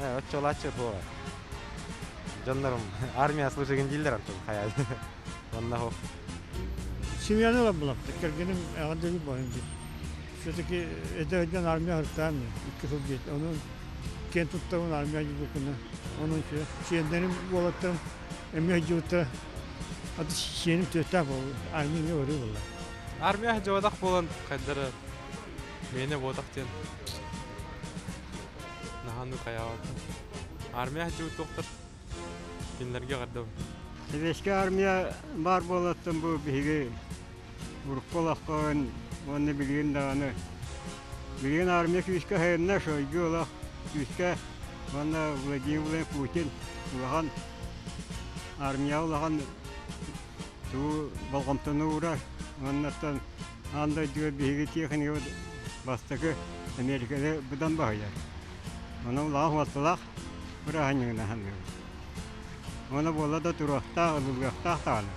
Оччолааччы туоҕа. Дьоннорум армия служигин дииллэр антон хайа. Онно хоп. Семьяны ылан Кэргэним эҕэрдэли буолан дии. Все-таки эдэрдэн армия ыртаан икки сыл диэт. Онон киэн туттабын армия дьыбыкына. Онон сиэннэрим уолаттарым эмиэ дьыбыттара. Аты сиэним түөттээх буолла. Армия эмиэ барыы буолла. Армия дьыбатах буолан хайдары миэнэ буотах диэн наһааны хайаабат. Армия дьыбыт туохтар кинилэргэ эҕэрдэбин. Сэбиэскэй армия баар буолуоттан бу биһиги урукку олоххо уонна билигин даҕаны билигин армия күүскэ сайынна Шойгу олох күүскэ уонна Владимир Владимирович Путин улахан армия улахан тугу болҕомтону уурар уоннаттан аан дойдуга биһиги тиэхиньикэбит бастакы Американы быдан баһыйар. Онон улахан суолталаах бырааһынньыгынан саныыбын. Уонна буолла да туруохтаах, ылыллыахтаах даҕаны.